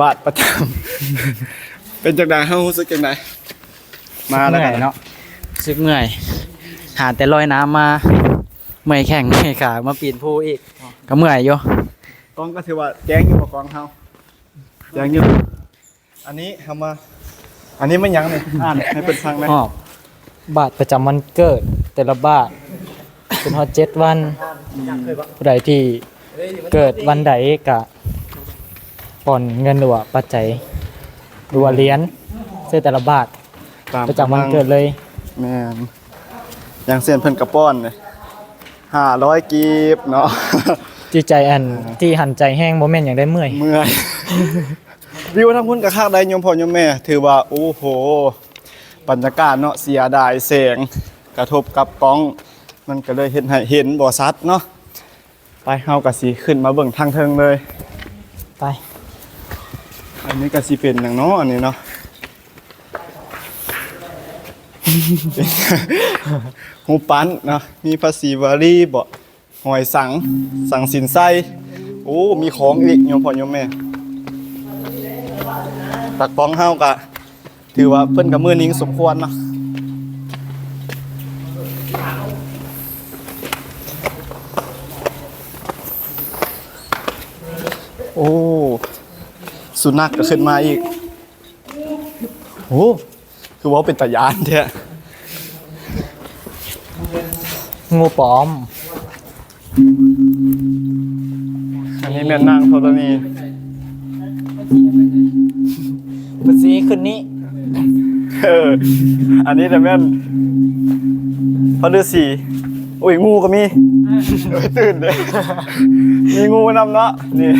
ບາດປະຈຳ. ເປັນຈັ່ງໃດ? ເຮົາຮູ້ສຶກຈັ່ງໃດ? ມາແລ້ວກັນເນາະ. ຮູ້ສຶກເມື່ອຍ. ຫາແຕ່ລອຍນ້ຳມາ ເມື່ອຍແຂ້ງເມື່ອຍຂາ ມາປີນພູອີກ ກໍເມື່ອຍຢູ່. ກ້ອງກໍຖືວ່າແຈ້ງຢູ່ບໍ່ ກ້ອງເຮົາ? ແຈ້ງຢູ່. ອັນນີ້ເຮົາມາ ອັນນີ້ແມ່ນຫຍັງນີ້? ອ່ານໃຫ້ເພິ່ນຟັງແດ່. ຮອບບາດປະຈຳວັນເກີດແຕ່ລະບາດ ເປັນຮອດເຈັດວັນ. ຜູ້ໃດທີ່ເກີດວັນໃດກະປ່ອນເງິນ ຫຼືວ່າປັດໄຈ ຫຼືວ່າຫຼຽນ ໃສ່ແຕ່ລະບາດ ຕາມ ປະຈຳວັນເກີດເລີຍ. ແມ່ນ. ຢ່າງເຊັ່ນເພິ່ນກະປ້ອນເດ້ ຫ້າຮ້ອຍກີບເນາະ. ຈິດໃຈອັນ ອ່າ ທີ່ຫັນໃຈແຮງ ບໍ່ແມ່ນຫຍັງໃດ ເມື່ອຍ ເມື່ອຍ. ວິວທາງພຸ້ນກະຄັກໄດ໋ ໂຍມພໍ່ໂຍມແມ່ ຖືວ່າ ໂອ້ໂຫ ບັນຍາກາດເນາະ. ເສຍດາຍແສງກະທົບກັບກ້ອງ ມັນກະເລີຍເຮັດໃຫ້ເຫັນບໍ່ຊັດເນາະ. ໄປ ເຮົາກະຊິຂຶ້ນມາເບິ່ງທາງເທິງເລີຍ. ໄປ. ອັນນີ້ກະຊິເປັນຫຍັງເນາະ ອັນນີ້ເນາະ? ຮູບປັ້ນເນາະ ມີພະສີວະລີບໍ ຫອຍສັງ ສັງສິນໄຊ. ໂອ້ ມີຂອງອີກ ໂຍມພໍ່ໂຍມແມ່. ຕາກ້ອງເຮົາກະ ຖືວ່າເພິ່ນກະມື່ນິ້ງສົມຄວນເນາະ. ໂອ້ ສຸນັກກະຂຶ້ນມາອີກ. ໂອ້ ຄືເວົ້າເປັນຕາຢ້ານແທ້. ງູປອມ. ອັນນີ້ແມ່ນນາງທໍລະນີ ເພິ່ນຊິຂຶ້ນນີ້. ເອີ ອັນນີ້ນະແມ່ນພໍ່ລືສີ. ໂອ້ຍ ງູກໍມີ. ໂອ້ຍ ຕື່ນເດ້ ມີງູນຳເນາະ. ນີ້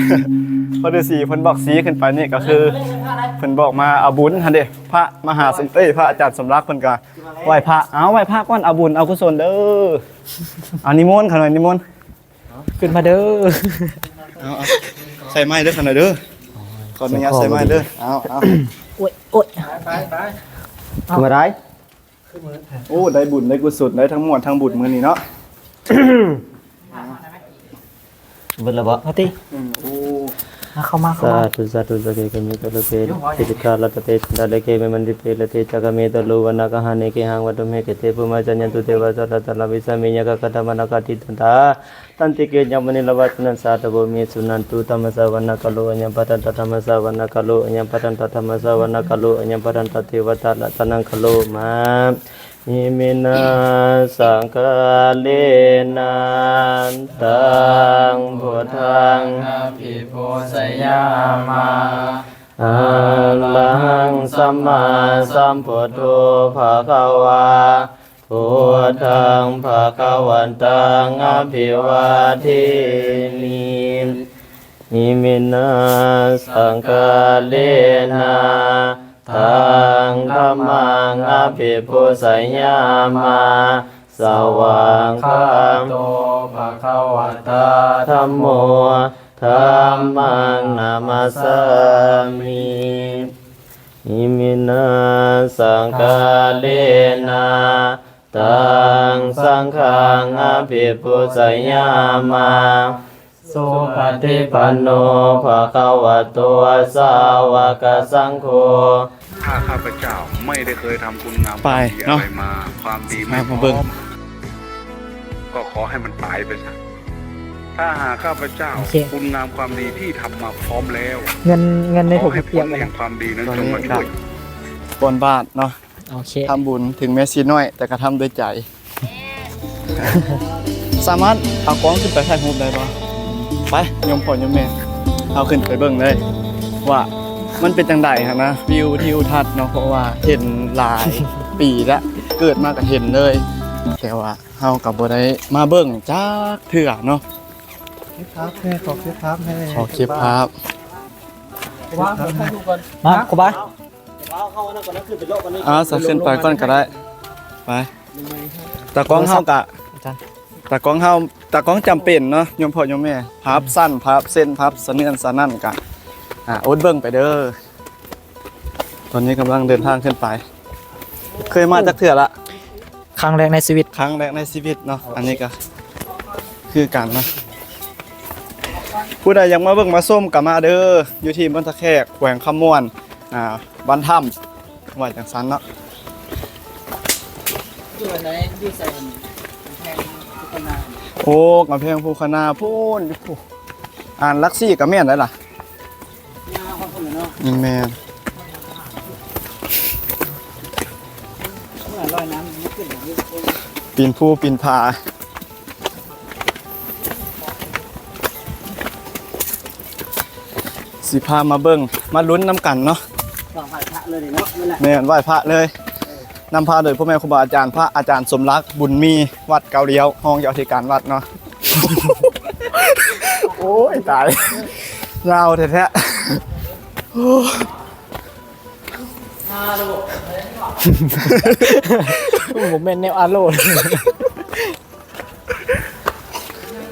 ພໍ່ລືສີເພິ່ນບອກຊີ້ຂຶ້ນໄປນີ້ ກໍຄືເພິ່ນບອກມາເອົາບຸນຫັ້ນເດ້. ພະມະຫາສົມ ເອີຍ ພະອາຈານສົມລັກເພິ່ນກໍໄຫວ້ພະ. ເອົາ ໄຫວ້ພະກ່ອນ ເອົາບຸນເອົາກຸສົນເດີ. ເອົາ ນິມົນຂະໜ້ອຍ ນິມົນ ຂຶ້ນມາເດີ. ເອົາ ເອົາ ໃສ່ໄມ້ເດີຂະໜ້ອຍເດີ. ຂໍອະນຸຍາດໃສ່ໄມ້ເດີ. ເອົາ ເອົາ ໂອ້ຍ ໂອ້ຍ ໄປ ໄປ ຂຶ້ນມາໄດ້. ໂອ້ ໄດ້ບຸນໄດ້ກຸສົນ ໄດ້ທັງມ່ວນທັງບຸນມື້ນີ້ເນາະ. ເບິດແລ້ວບໍ່? ເອົາຕິ. ອືມ ໂອ້ ມາ ເຂົ້າມາ ເຂົ້າມາ. ສາທຸ ສາທຸ ສັກເກ ກະເມ ຕະລຸ ເປ ຕິກະ ລັດຕະເປ ຈັນຕະ ເລ ເກ ເມ ມັນຕິ ເປ ລະ ເຕ ຈາກະ ເມ ຕະລຸ ວັນນະ ກະຫາ ເນ ເກ ຫັງ ວັດຖຸ ເມ ເກ ເຕ ພູມາ ຈັນຍັນຕຸ ເທວາ ສະລະ ຕະລະ ວິສາ ເມ ຍະ ກະ ກະ ທະ ມະ ນະ ກະ ຕິ ຕັນ ຕາ ຕັນຕິ ເກ ຍະ ມະ ນີ ລະ ວະ ສຸ ນັນ ສາ ຕະ ໂວ ເມ ສຸ ນັນຕຸ ທຳມະ ສາ ວະ ນະ ກາ ໂລ ອະຍັງ ພະ ທັນ ຕະ ທຳມະ ສາ ວະ ນະ ກາ ໂລ ອະຍັງ ພະ ທັນ ຕະ ທຳມະ ສາ ວະ ນະ ກາ ໂລ ອະຍັງ ພະ ທັນ ຕະ ເທ ວະ ຕະ ລະ ຕະ ນັງ ຄາ ໂລ ມາ ອິ ເມ ນະ ສັງຄາເລ ນະ ຕັງ ພຸດທັງ ອະພິປູຊະ ຍາ ມະ ອະລະຫັງ ສຳມາ ສຳພຸດໂທ ພະຄະວາ ພຸດທັງ ພະຄະວັນຕັງ ອະພິວາເທມິ ອິ ເມ ນະ ສັງຄາເລ ນະ ຕັງ ທຳມັງ ອະພິປູຊະ ຍາ ມະ ສະວາກຂາ ໂຕ ພະຄະວະຕາ ທຳໂມ ທຳມັງ ນະມັດສາມິ ອິ ເມ ນະ ສັງຄາເລ ນະ ຕັງ ສັງຄັງ ອະພິປູຊະ ຍາ ມະ ສຸປະຕິປັນໂນ ພະຄະວະໂຕ ສາວະກະສັງໂຄ ถ้าข้าพเจ้าไม่ได้เคยทำคุณงามความดีอะไรมา ความดีไม่พร้อม ก็ขอให้มันตายไปซะ ถ้าหากข้าพเจ้า โอเค คุณงามความดีที่ทำมาพร้อมแล้ว ເງິນ ເງິນໃນຖົງ ຂອໃຫ້ຜົນແຫ່ງຄວາມດີນັ້ນ ຈງມາຊ່ວຍ ກ່ອນບາດເນາະ ໂອເຄ ທຳບຸນ ເຖິງແມ່ນຊິນ້ອຍ ແຕ່ກໍທຳດ້ວຍໃຈ. ສາມາດເອົາກ້ອງຂຶ້ນໄປຖ່າຍຮູບໄດ້ບໍ່? ໄປ ໂຍມພໍ່ໂຍມແມ່ ເຮົາຂຶ້ນໄປເບິ່ງເລີຍວ່າມັນເປັນຈັ່ງໃດຫັ້ນນະ ວິວທິວທັດເນາະ ເພາະວ່າເຫັນຫຼາຍປີແລ້ວ ເກີດມາກໍເຫັນເລີຍ ແຕ່ວ່າເຮົາກໍບໍ່ໄດ້ມາເບິ່ງຈັກເທື່ອເນາະ. ເກັບພາບແດ່ ຂໍເກັບພາບແດ່ ຂໍເກັບພາບ ມາ ຄູບາ ເອົາ ສະ ຂຶ້ນໄປກ່ອນກໍໄດ້ ໄປ ຕາກ້ອງເຮົາກະ ອາຈານ ຕາກ້ອງເຮົາ ຕາກ້ອງຈຳເປັນເນາະ ໂຍມພໍ່ໂຍມແມ່ ພາບສັ້ນ ພາບເສັ້ນ ພາບສະເໜືອນສະນັ້ນກະ ອ່າ ອົດເບິ່ງໄປເດີ. ຕອນນີ້ກຳລັງເດີນທາງຂຶ້ນໄປ ເຄີຍມາຈັກເທື່ອລະ? ຄັ້ງແລກໃນຊີວິດ ຄັ້ງແລກໃນຊີວິດເນາະ ໂອເຄ ອັນນີ້ກະຄືກັນເນາະ. ຜູ້ໃດຢາກມາເບິ່ງມາຊົມກໍມາເດີ້ ຢູ່ທີ່ເມືອງທ່າແຂກ ແຂວງຄຳມ່ວນ ອ່າ ບ້ານຖ້ຳ ວ່າຈັ່ງຊັ້ນເນາະ. ຢູ່ອັນໃດ? ຢູ່ໃສ? ກຳແພງພູຄະນາ. ໂອ້ ກຳແພງພູຄະນາພຸ້ນ ຢູ່ພຸ້ນ. ອັນຫຼັກສີ່ກໍແມ່ນໄດ໋ລະ. ຍາວຮອດພຸ້ນແຫຼະເນາະ. ແມ່ນ. ເມື່ອລອຍນ້ຳມັນຂຶ້ນ ປີນພູປີນຜາ. ຊິພາມາເບິ່ງ ມາລຸ້ນນຳກັນເນາະ. ຕ້ອງໄຫວ້ພະເລີຍເນາະ. ແມ່ນ ໄຫວ້ພະເລີຍ. ນຳພາໂດຍພໍ່ແມ່ຄູບາອາຈານ ພະອາຈານສົມລັກ ບຸນມີ ວັດເກົ້າລ້ຽວ ຮອງເຈົ້າອະທິການວັດເນາະ. ໂອ້ຍ ຕາຍ ຍາວແທ້ໆ. ໂອ້ ບໍ່ແມ່ນແນວອາໂລດ.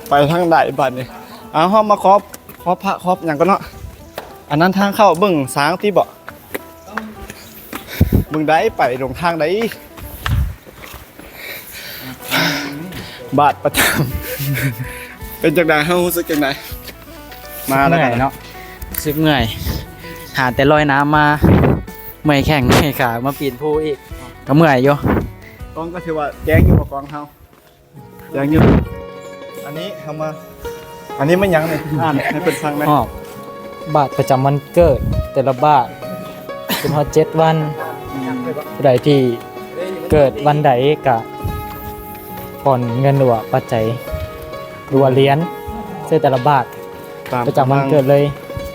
ໄປທາງໃດບັດນີ້? ເອົາ ເຮົາມາຂອບ ຂອບພະ ຂອບຫຍັງກ່ອນເນາະ. ອັນນັ້ນທາງເຂົ້າ ເບິ່ງຊ້າງຕິເບາະ. ເບິ່ງໃດ ໄປລົງທາງໃດ? ບາດປະຈຳ. ເປັນຈັ່ງໃດ? ເຮົາຮູ້ສຶກຈັ່ງໃດ? ມາແລ້ວກໍເນາະ ຮູ້ສຶກເມື່ອຍ. ຫາແຕ່ລອຍນ້ຳມາ ເມື່ອຍແຂ້ງເມື່ອຍຂາ ມາປີນພູອີກ ກໍເມື່ອຍຢູ່. ກ້ອງກໍຖືວ່າແຈ້ງຢູ່ບໍ່ ກ້ອງເຮົາ? ແຈ້ງຢູ່. ອັນນີ້ເຮົາມາ ອັນນີ້ແມ່ນຫຍັງນີ້? ອ່ານໃຫ້ເພິ່ນຟັງແດ່. ອອກບາດປະຈຳວັນເກີດແຕ່ລະບາດ ເປັນຮອດເຈັດວັນ. ອືມ. ຜູ້ໃດທີ່ເກີດວັນໃດກະປ່ອນເງິນ ຫຼືວ່າປັດໄຈ ຫຼືວ່າຫຼຽນ ໃສ່ແຕ່ລະບາດ ຕາມ ປະຈຳວັນເກີດເລີຍ.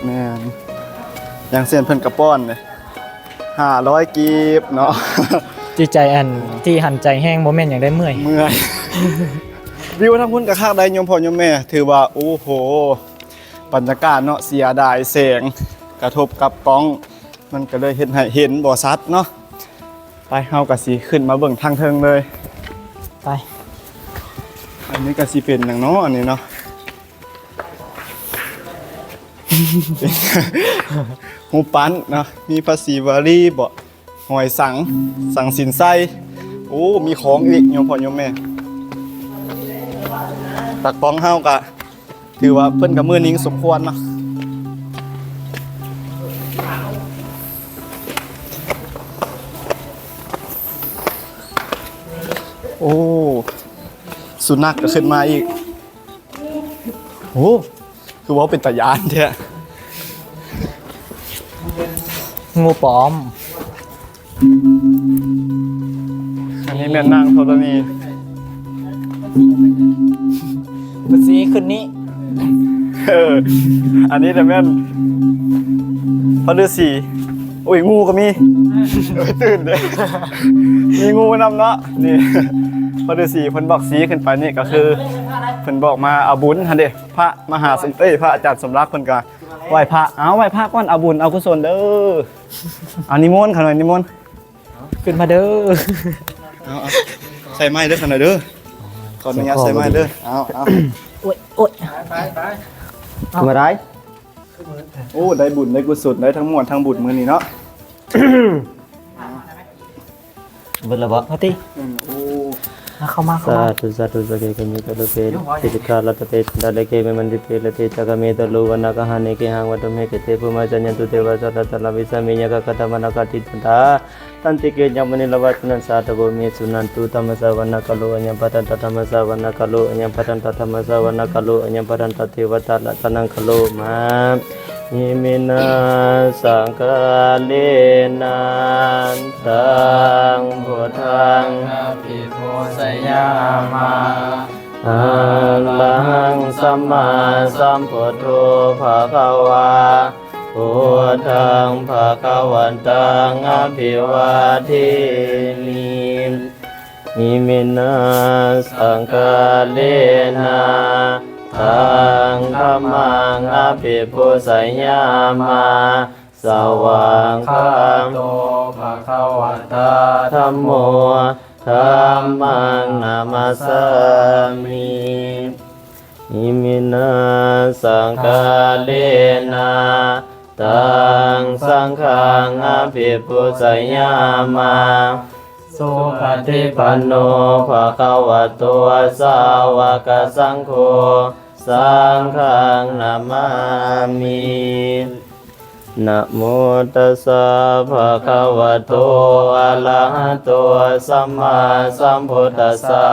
ແມ່ນ. ຢ່າງເຊັ່ນເພິ່ນກະປ່ອນເດ້ ຫ້າຮ້ອຍກີບເນາະ. ຈິດໃຈອັນທີ່ຫັນໃຈແຮງ ບໍ່ແມ່ນຫຍັງໃດ ເມື່ອຍ ເມື່ອຍ. ວິວທາງພຸ້ນກໍຄັກໄດ໋ ໂຍມພໍ່ໂຍມແມ່ ຖືວ່າ ໂອ້ໂຫ ບັນຍາກາດເນາະ. ເສຍດາຍແສງກະທົບກັບກ້ອງ ມັນກໍເລີຍເຮັດໃຫ້ເຫັນບໍ່ຊັດເນາະ. ໄປ ເຮົາກໍຊິຂຶ້ນມາເບິ່ງທາງເທິງເລີຍ. ໄປ. ອັນນີ້ກໍຊິເປັນຫຍັງເນາະ ອັນນີ້ເນາະ? ຮູບປັ້ນເນາະ ມີພະສີວະລີບໍ ຫອຍສັງ ສັງສິນໄຊ. ໂອ້ ມີຂອງອີກ ໂຍມພໍ່ໂຍມແມ່. ຕາກ້ອງເຮົາກະຖືວ່າເພິ່ນກະມື່ຍຍິງສົມຄວນເນາະ. ໂອ້ ສຸນັກກະຂຶ້ນມາອີກ. ໂອ້ ຄືເວົ້າເປັນຕາຢ້ານແທ້. ງູປອມ. ອັນນີ້ແມ່ນນາງທໍລະນີ. ປາສີຂຶ້ນນີ້. ເອີ ອັນນີ້ລະແມ່ນພະລືສີ. ໂອ້ຍ ງູກໍມີ. ເອີ ຕື່ນເດ້ ມີງູນຳເນາະ. ນີ້ ພະລືສີເພິ່ນບອກຊີ້ຂຶ້ນໄປນີ້ ກໍຄືເພິ່ນບອກມາເອົາບຸນຫັ້ນເດ້. ພະມະຫາສົມ ເອີຍ ພະອາຈານສົມລັກເພິ່ນກໍໄຫວ້ພະ. ເອົາ ໄຫວ້ພະກ່ອນ ເອົາບຸນເອົາກຸສົນເດີ້. ເອົາ ນິມົນຂະໜ້ອຍ ນິມົນ. ຂຶ້ນມາເດີ້. ເອົາ ເອົາ ໃສ່ໄມ້ເດີ້ຂະໜ້ອຍເດີ້. ຂໍອະນຸຍາດໃສ່ໄມ້ເດີ້. ເອົາ ເອົາ ໂອ້ຍ ໂອ້ຍ ໄປ ໄປ ຂຶ້ນມາໄດ້. ໂອ້ ໄດ້ບຸນໄດ້ກຸສົນ ໄດ້ທັງມ່ວນທັງບຸນມື້ນີ້ເນາະ. ເບິດແລ້ວບໍ່? ມາຕິ. ອືມ ໂອ້ ມາ ເຂົ້າມາ ເຂົ້າມາ. ສາທຸ ສາທຸ ສັກເກ ກະມິ ຕະລຸ ເປ ຕິລິກາ ລັດຕະເປ ຈັນຕະເລ ເກ ເມ ມັນຕິ ເປ ລະເຕ ຈາກະເມ ຕະລຸ ວັນນະກະຫາ ເນ ເກ ຫັງ ວັດຖຸ ເມ ເກ ເຕ ພູມາ ຈັນຍັນຕຸ ເທວາ ສະລະ ຕະລະ ວິສາ ເມ ຍະ ກະ ກະ ຕະ ມະ ນະ ກະ ຕິ ຕະ ຕາ ຕັນຕິ ເກ ຍະ ມະ ນີ ລະ ວະ ຕະ ນັງ ສາ ທະ ໂວ ເມ ສຸ ນັນຕຸ ທຳມະ ສາ ວະ ນະ ກາ ໂລ ອະຍັງ ພັດທັນຕະ ທຳມະ ສາ ວະ ນະ ກາ ໂລ ອະຍັງ ພັດທັນຕະ ທຳມະ ສາ ວະ ນະ ກາ ໂລ ອະຍັງ ພັດທັນຕະ ເທວະ ຕາ ລະ ຕະ ນັງ ຄາ ໂລ ມະ ອິມິນາ ສັງຄາເລນາ ຕັງ ພຸດທັງ ອະພິປູຊະຍາມະ ອະລະຫັງ ສຳມາສຳພຸດໂທ ພະຄະວາ ພຸດທັງ ພະຄະວັນຕັງ ອະພິວາເທມິ ອິມິນາ ສັງຄາເລນາ ຕັງ ທຳມັງ ອະພິປູຊະຍາມະ ສະວາກຂາໂຕ ພະຄະວະຕາ ທຳໂມ ທຳມັງ ນະມັດສາມິ ອິມິນາ ສັງຄາເລນາ ຕັງ ສັງຄັງ ອະພິປູຊະຍາມະ ສຸປະຕິປັນໂນ ພະຄະວະໂຕ ສາວະກະສັງໂຄ ສັງຄັງນະມາມິ. ນະໂມຕັດສະ ພະຄະວະໂຕ ອະລະຫະໂຕ ສຳມາສຳພຸດທັດສະ.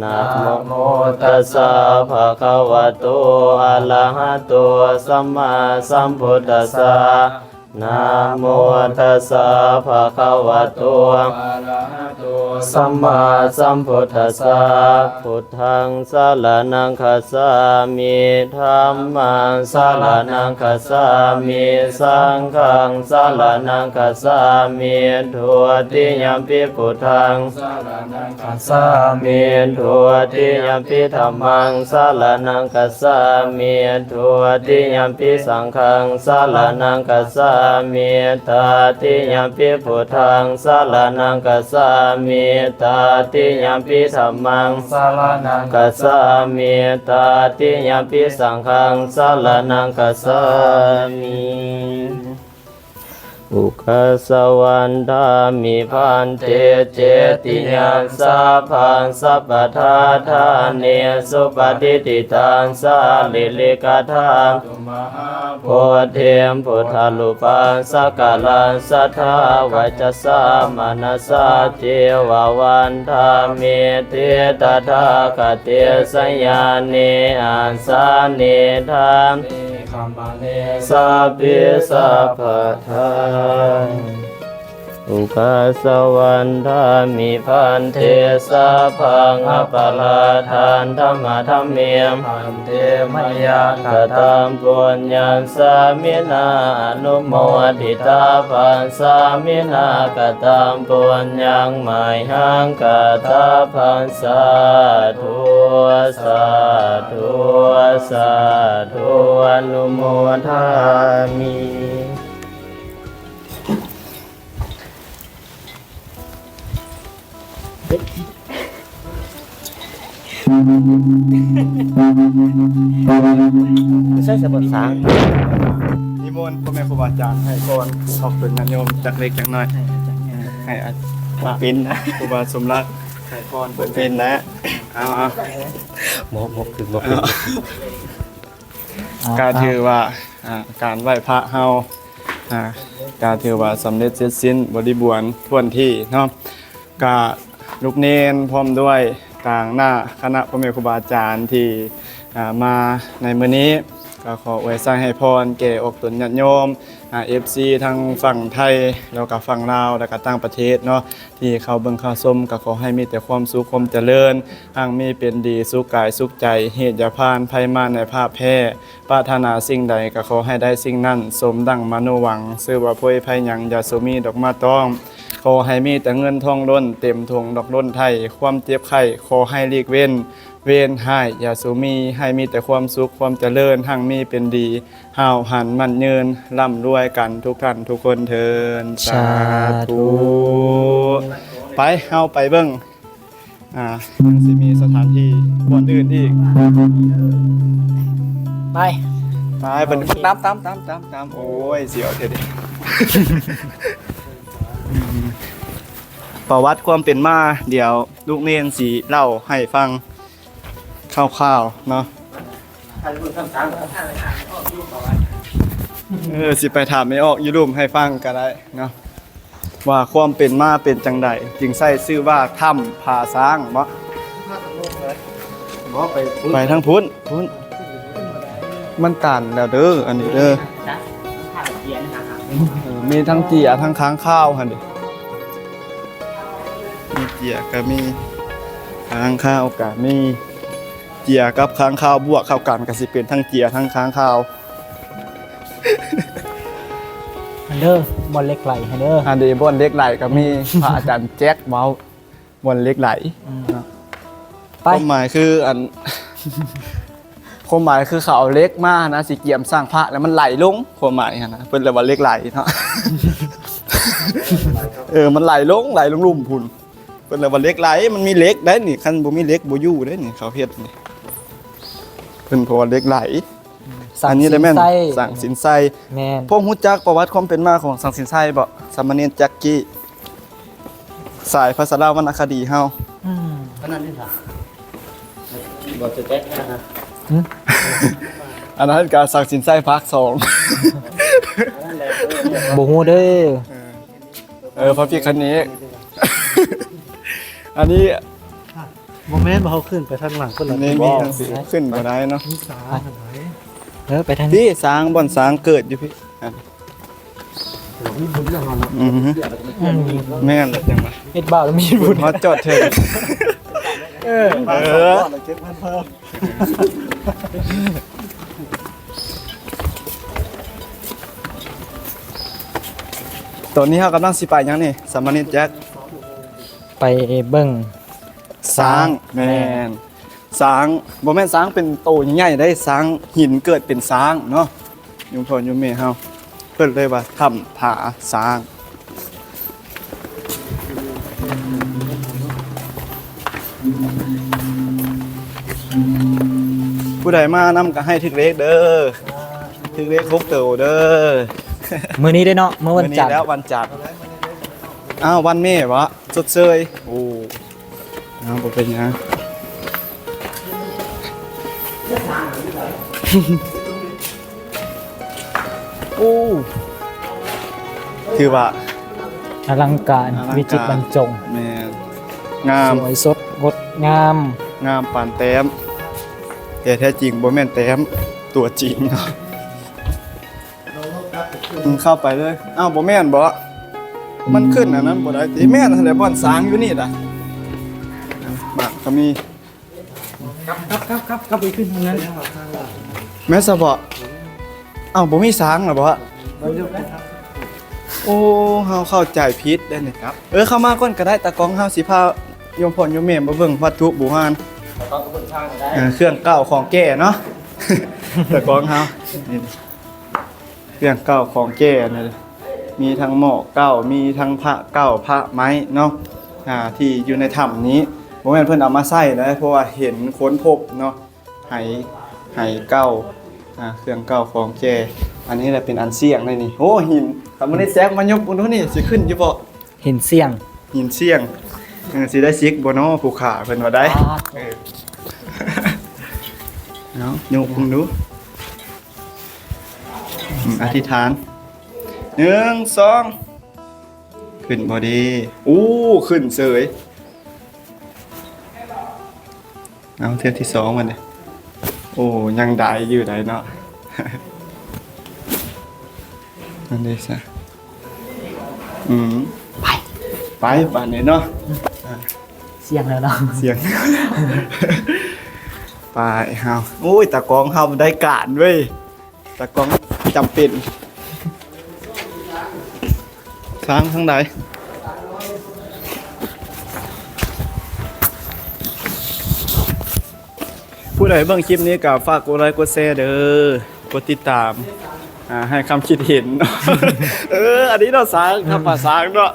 ນະໂມຕັດສະ ພະຄະວະໂຕ ອະລະຫະໂຕ ສຳມາສຳພຸດທັດສະ. ນະໂມຕັດສະ ພະຄະວະໂຕ ອະລະຫະໂຕ ສຳມາສຳພຸດທັດສະ. ພຸດທັງສະລະນັງຄັດສາມິ ທຳມັງສະລະນັງຄັດສາມິ ສັງຄັງສະລະນັງຄັດສາມິ ທຸຕິຍຳປິພຸດທັງສະລະນັງ ຄັດສາມິ ທຸຕິຍຳປິທຳມັງສະລະນັງຄັດສາມິ ທຸຕິຍຳປິສັງຄັງສະລະນັງຄັດສາມິ ຕະຕິຍຳປິພຸດທັງສະລະນັງຄັດສາມິ ຕະຕິຍຳປິທຳມັງສະລະນັງຄັດສາມິ ຕະຕິຍຳປິສັງຄັງສະລະນັງຄັດສາມິ. ອຸກະສະວັນທາມິ ພັນເຕ ເຈຕິຍາສັບພັງ ສັບປະທາທານີ ສຸປະຕິດຕິຕັງ ສາລີລິກະທາຕຸ ມະຫາໂພທິ ພຸດທະລູປັງ ສັກກາລັງ ສັດທາວາຈາສາ ມະນະສາ ເຈວະວັນທາມິ ທິຕະຖາຄະເຕ ສະຍານິ ອາສານິ ທາເມ ຂະມະເນ ສັບພິສັບພະທາ. ອຸກະສະວັນທາມິ ພັນເຕ ສັບພັງ ອະປະລາທັງ ທຳມະທຳເມ ພັນເຕ ມະຍາກະຕັງ ປຸນຍັງ ສາມິນາ ອະນຸໂມທິຕາພັງ ສາມິນາ ກະຕັງ ປຸນຍັງ ມະຍັງ ກະຕາພັງ ສາທຸ ສາທຸ ສາທຸ ອະນຸໂມທາມິ. ໃຊ້ສະບົດສາງ ນິມົນພໍ່ແມ່ຄູບາອາຈານໃຫ້ພອນອອກຕົນຍາດໂຍມຈັກເລັກຈັກນ້ອຍ ໃຫ້ອາ ບໍ່ເປັນນະ ຄູບາສົມລັກໃຫ້ພອນເພິ່ນເປັນນະ ເອົາໆ ບໍ່ ບໍ່ຄື ບໍ່ຄື ກະຖືວ່າ ອ່າ ການໄຫວ້ພະເຮົາ ອ່າ ກະຖືວ່າສຳເລັດເສັດສິ້ນບໍລິບວນຖ້ວນທີ່ເນາະ ກະລູກເນນພ້ອມດ້ວຍຕາງໜ້າຄະນະພໍ່ແມ່ຄູບາອາຈານທີ່ ອ່າ ມາໃນມື້ນີ້ ກະຂໍອວຍໄຊໃຫ້ພອນແກ່ອອກຕົນຍາດໂຍມ ອ່າ ເອັຟຊີ ທັງຝັ່ງໄທ ແລ້ວກະຝັ່ງລາວ ແລ້ວກະຕ່າງປະເທດເນາະ ທີ່ເຂົ້າເບິ່ງເຂົ້າຊົມ ກະຂໍໃຫ້ມີແຕ່ຄວາມສຸກຄວາມຈະເລີນ ຮັ່ງມີເປັນດີ ສຸກກາຍສຸກໃຈ ເຫດຢ່າຜ່ານ ໄພມານໃນພາບແພ້ ປາດຖະໜາສິ່ງໃດກະຂໍໃຫ້ໄດ້ສິ່ງນັ້ນ ສົມດັ່ງມະໂນຫວັງ ຊື່ວ່າໂພຍໄພຫຍັງຢ່າສູ່ມີດອກມາຕ້ອງ ຂໍໃຫ້ມີແຕ່ເງິນທອງລົ້ນ ເຕັມຖົງດອກລົ້ນໄທ ຄວາມເຈັບໄຂ້ຂໍໃຫ້ຫຼີກເວັ້ນ ເວນຮ້າຍຢ່າສູ່ມີ ໃຫ້ມີແຕ່ຄວາມສຸກຄວາມຈະເລີນ ຮັ່ງມີເປັນດີ ຫ້າວຫັນໝັ້ນຍືນ ລ່ຳລວຍກັນທຸກທ່ານທຸກຄົນເທີ້ນ ສາທຸ ສາທຸ ໄປ ເຮົາໄປເບິ່ງ ອ່າ ຍັງຊິມີສະຖານທີ່ບ່ອນອື່ນອີກ ໄປ ໄປ ເພິ່ນ ໂອເຄ ຕາມ ຕາມ ຕາມ ຕາມ ຕາມ ໂອ້ຍ ສຽວແທ້ເດ ປະຫວັດຄວາມເປັນມາ ດຽວລູກເນນຊິເລົ່າໃຫ້ຟັງຄ່າວໆເນາະ ເອີ ຊິໄປຖາມແມ່ອອກຢູ່ລຸ່ມໃຫ້ຟັງກະໄດ້ເນາະ ວ່າຄວາມເປັນມາເປັນຈັ່ງໃດ ຈຶ່ງໃຊ້ຊື່ວ່າຖ້ຳຜາຊ້າງເນາະ ບໍ່ ໄປ ໄປທາງພຸ້ນ ພຸ້ນ ມັນຕັນແລ້ວເດີ ອັນນີ້ເດີ ເອີ ມີທັງເຈຍ ທັງຄ້າງຄາວຫັ້ນເດ ມີເຈຍກະມີ ຄ້າງຄາວກະມີ ເຈຍກັບຄ້າງຄາວບວກເຂົ້າກັນກະຊິເປັນທັງເຈຍທັງຄ້າງຄາວ ຫັ້ນເດີ ບ່ອນເຫຼັກໄຫຼຫັ້ນເດີ ອັນນີ້ບ່ອນເຫຼັກໄຫຼກະມີ ພະອາຈານແຈັກເວົ້າ ບ່ອນເຫຼັກໄຫຼ ອືມ ເນາະ ໄປ ຄວາມໝາຍຄື ອັນ ຄວາມໝາຍຄືເຂົາເອົາເຫຼັກມາຫັ້ນນະ ຊິກຽມສ້າງພະ ແລ້ວມັນໄຫຼລົງ ຄວາມໝາຍຫັ້ນນະ ເພິ່ນເລີຍວ່າເຫຼັກໄຫຼເນາະ ເອີ ມັນໄຫຼລົງ ໄຫຼລົງລຸ່ມພຸ້ນ ເພິ່ນເລີຍວ່າເຫຼັກໄຫຼ ມັນມີເຫຼັກໄດ໋ນີ້ ຄັນບໍ່ມີເຫຼັກບໍ່ຢູ່ເດ້ນີ້ ເຂົາເຮັດນີ້ ເພິ່ນເພາະວ່າເຫຼັກໄຫຼ ອືມ ອັນນີ້ແຫຼະແມ່ນ ສັງສິນໄຊ ສັງສິນໄຊ ແມ່ນ ພວກຮູ້ຈັກປະຫວັດຄວາມເປັນມາຂອງສັງສິນໄຊບໍ່ ສາມະເນນຈັກກີ ສາຍພາສາລາວວັນນະຄະດີເຮົາ ອືມ ອັນນັ້ນນີ້ລະ ບໍ່ຈະແຕກນະ ຫຶ? ອັນນັ້ນກະສັກສິນໄຊພາກສອງ ບໍ່ຮູ້ເດີ. ເອີ ພະພິຄະເນດ ອັນນີ້ ບໍ່ແມ່ນ ເຮົາຂຶ້ນໄປທາງຫຼັງພຸ້ນລະ ນີ້ ນີ້ ບໍ່ ຂຶ້ນບໍ່ໄດ້ເນາະ ມີສາງ ເອີ ໄປທາງນີ້ ພີ່ ສາງ ບ່ອນສາງເກີດຢູ່ພີ້ ອື ແມ່ນລະ ຈັ່ງວ່າເຮັດບາບແລ້ວມີບຸນ ຮອດຈອດເຖິງ ເອີ ເອີ. ຕອນນີ້ເຮົາກຳລັງຊິໄປຫຍັງນີ້ ສາມະເນນແຈັກ? ໄປເບິ່ງຊ້າງ ຊ້າງ ແມ່ນ ແມ່ນ ຊ້າງ ບໍ່ແມ່ນຊ້າງເປັນໂຕໃຫຍ່ໆເດ້ ຊ້າງ ຫີນເກີດເປັນຊ້າງເນາະ ໂຍມພໍ່ໂຍມແມ່ເຮົາ ເພິ່ນເລີຍວ່າຖ້ຳຜາຊ້າງ. ຜູ້ໃດມານຳກໍໃຫ້ຖືກເລກເດີ ຖືກເລກຫົກໂຕເດີ. ມື້ນີ້ເດ້ເນາະ ມື້ວັນຈັນ ມື້ນີ້ແລ້ວວັນຈັນ. ອ້າວ ວັນແມ່ເບາະ ຊົດເຊີຍ ໂອ້. ເອົາ ບໍ່ເປັນຫຍັງ ໂອ້ ຖືວ່າອະລັງການ ອະລັງການ ວິຈິດບັນຈົງ ແມ່ນ ງາມ ສວຍສົດງົດງາມ ງາມປານແຕ້ມ ແຕ່ແທ້ຈິງບໍ່ແມ່ນແຕ້ມຕົວຈິງເນາະ. ອືມ ເຂົ້າໄປເລີຍ. ອ້າວ ບໍ່ແມ່ນບໍ? ມັນຂຶ້ນອັນນັ້ນບໍ່ໄດ້ຕິ? ແມ່ນຫັ້ນແຫຼະ ບ່ອນຊ້າງຢູ່ນີ້ລະ. ບາດກໍມີ ກັບ ກັບ ກັບ ກັບ ກັບໄປຂຶ້ນທາງນັ້ນ. ແມ່ນຊະບໍ? ອ້າວ ບໍ່ມີຊ້າງລະບໍ? ໂອ້ ເຮົາເຂົ້າໃຈຜິດໄດ໋ນີ້. ເອີ ເຂົ້າມາກ່ອນກໍໄດ້ ຕາກ້ອງເຮົາຊິພາໂຍມພໍ່ໂຍມແມ່ມາເບິ່ງວັດຖຸບູຮານ ເອີ ເຄື່ອງເກົ່າຂອງແກ່ເນາະ ຕາກ້ອງເຮົານີ້. ເຄື່ອງເກົ່າຂອງແກ່ນີ້ ມີທັງໝໍ້ເກົ່າ ມີທັງພະເກົ່າ ພະໄມ້ເນາະ ອ່າ ທີ່ຢູ່ໃນຖ້ຳນີ້ ບໍ່ແມ່ນເພິ່ນເອົາມາໃຊ້ໄດ໋ ເພາະວ່າເຫັນຄົ້ນພົບເນາະ ໄຫ ໄຫເກົ່າ ອ່າ ເຄື່ອງເກົ່າຂອງແກ່. ອັນນີ້ແຫຼະເປັນອັນສ່ຽງໄດ໋ນີ້. ໂອ້ ຫີນ ຄັນບໍ່ໄດ້ແຊກມາຍົກເບິ່ງດູນີ້ ຊິຂຶ້ນຢູ່ບໍ່? ຫີນສ່ຽງ ຫີນສ່ຽງ. ເອີ ຊິໄດ້ສິກບໍ່ນໍ ຜູ້ຂ້າເພິ່ນວ່າໄດ້. ເອີ ເອົາ ຍົກເບິ່ງດູ. ອືມ ອະທິຖານ ໜຶ່ງ ສອງ ຂຶ້ນບໍ່ເດ? ໂອ້ ຂຶ້ນເສີຍ. ເອົາ ເທື່ອທີສອງມັນເດ. ໂອ້ ຍັງໄດ້ຢູ່ໄດ໋ເນາະ ອັນນີ້ຊະ. ອືມ ໄປ ໄປບາດນີ້ເນາະ. ອືມ ອ່າ ສ່ຽງແລ້ວເນາະ ສ່ຽງ ໄປເຮົາ. ໂອ້ຍ ຕາກ້ອງເຮົາໄດ້ການເວີຍ ຕາກ້ອງຈຳເປັນ. ທາງ ທາງໃດ? ຜູ້ໃດເບິ່ງຄລິບນີ້ກໍຝາກກົດໄລກົດແຊເດີ ກົດຕິດຕາມ ອ່າ ໃຫ້ຄຳຄິດເຫັນ. ເອີ ອັນນີ້ເນາະ ຊ້າງ ທຳມະຊ້າງເນາະ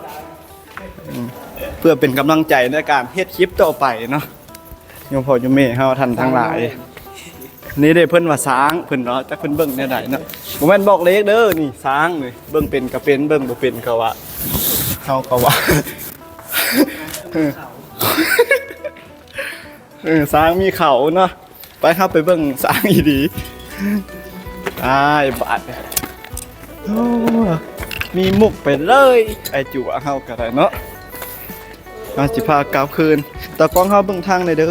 ເພື່ອເປັນກຳລັງໃຈໃນການເຮັດຄລິບຕໍ່ໄປເນາະ ໂຍມພໍ່ໂຍມແມ່ເຮົາທ່ານທັງຫຼາຍ. ນີ້ເດ້ ເພິ່ນວ່າຊ້າງ ເພິ່ນເນາະ ຈັກເພິ່ນເບິ່ງແນວໃດເນາະ. ບໍ່ແມ່ນບອກເລກເດີ ນີ້ຊ້າງນີ້ ເບິ່ງເປັນກໍເປັນ ເບິ່ງບໍ່ເປັນກໍວ່າ ເຮົາກໍວ່າ ເອີ ຊ້າງມີເຂົາເນາະ. ໄປ ເຮົາໄປເບິ່ງຊ້າງອີ່ຫຼີ. ອ້າຍ ບາດ ໂອ້ ມີມຸກໄປເລີຍ ໄອ້ຈົວເຮົາກໍໄດ້ເນາະ. ເຮົາຊິພາກັບຄືນ ຕາກ້ອງເຮົາເບິ່ງທາງແດ່ເດີ.